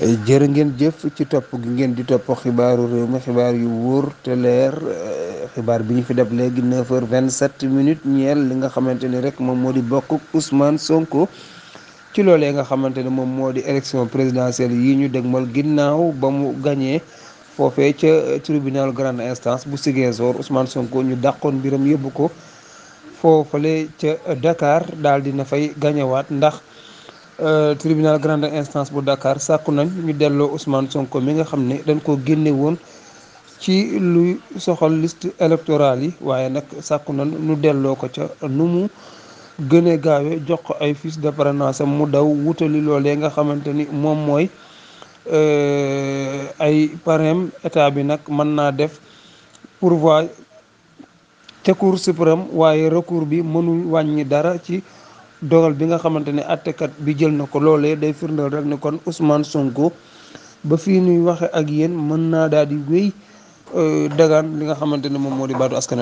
jërë ngeen jëf ci topp gi ngeen di topp xibaaru réew mi xibaar yu wóor te leer xibaar bi ñu fi def léegi 9h27 ñeel li nga xamante ni rek moom moo di bokk Ousmane Sonko ci loolee nga xamante ne moom moo di élection présidentielle yi ñu dégmal ginnaaw ba mu gañee foofee ca tribunal grande instance bu Ziguinchor Ousmane Sonko ñu dàqoon mbiram yóbbu ko foofale ca Dakar daal dina fay gañewaat ndax tribunal grande instance bu Dakar sàkku nañ ñu delloo Ousmane Sonko mi nga xam ne dañ ko génne woon ci luy soxal liste électorale yi waaye nag sàkku nañ ñu delloo ko ca nu mu gëne gaawe jox ko ay fiches de parrainage am mu daw wutali loolee nga xamante ni moom mooy ay parrain état bi nag mën naa def pourvoi ca Cour suprême waaye recours bi mënul wàññi dara ci dogal bi nga xamante ne àttekat bi jël na ko loolee day firndeel rek ne kon Ousmane Sonko ba fii nuy waxe ak yéen mën naa daal di wéy dagaan li nga xamante ne moom moo di baatu askan